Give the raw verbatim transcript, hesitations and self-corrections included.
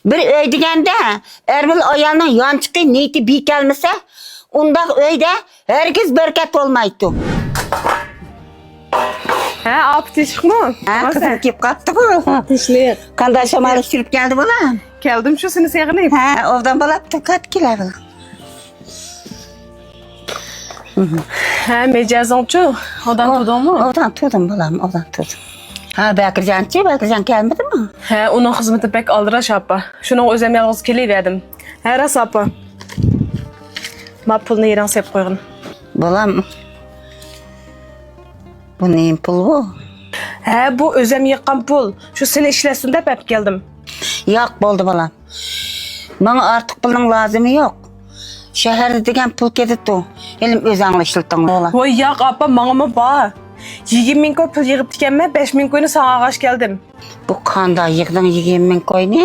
بىر ئۆي دېگەندە ئەر بىلەن ئايالنىڭ يانچۇقى نىيىتى بىكەلمىسە، ئۇنداق ئۆيدە ھەرگىز بەرىكەت بولمايدۇ. ھە، ئاپا تىنچلىقمۇ؟ ھە، قىزىم كېلىپ قاپتىغۇ. تىنچلىق. قانداق شامال ئۇچۇرۇپ كەلدى بالا؟ كەلدىم شۇ سېنى سېغىنىپ. ھە، ئوبدان بولاپتۇ، قايتىپ كېلە بالا. ھە، مىجەزىڭچۇ؟ ئوبدان تۇردۇڭمۇ؟ ئوبدان تۇردۇم بالام، ئوبدان تۇردۇم. ھە، بەكرىجانچى، بەكرىجان كەلمىدىمۇ؟ ھە، ئۇنىڭ خىزمىتى بەك ئالدىراش ئاپا. شۇنىڭغا ئۆزۈم يالغۇز كېلىۋەردىم. ھە، راست ئاپا. ما پۇلنى يېرىڭ سېلىپ قويغىن. بالام، بۇ نېمە پۇل بۇ؟ ھە، بۇ ئۆزۈم يىغقان پۇل. شۇ سېنى ئىشلەتسۇن دەپ ئەپ كەلدىم. ياق، بولدى بالام. ماڭا ئارتۇق پۇلنىڭ لازىمى يوق. شەھەردە دېگەن پۇل كېتىدۇ. ھېلىم ئۆزۈڭلار ئىشلىتىڭلار. ۋاي ياق ئاپا، ماڭىمۇ بار. يىگىرمە مىڭ كوي پۇل يىغىپتىكەنمەن، بەش مىڭ كوينى ساڭا ئالغاچ كەلدىم. بۇ قانداق يىغدىڭ يىگىرمە مىڭ كوينى؟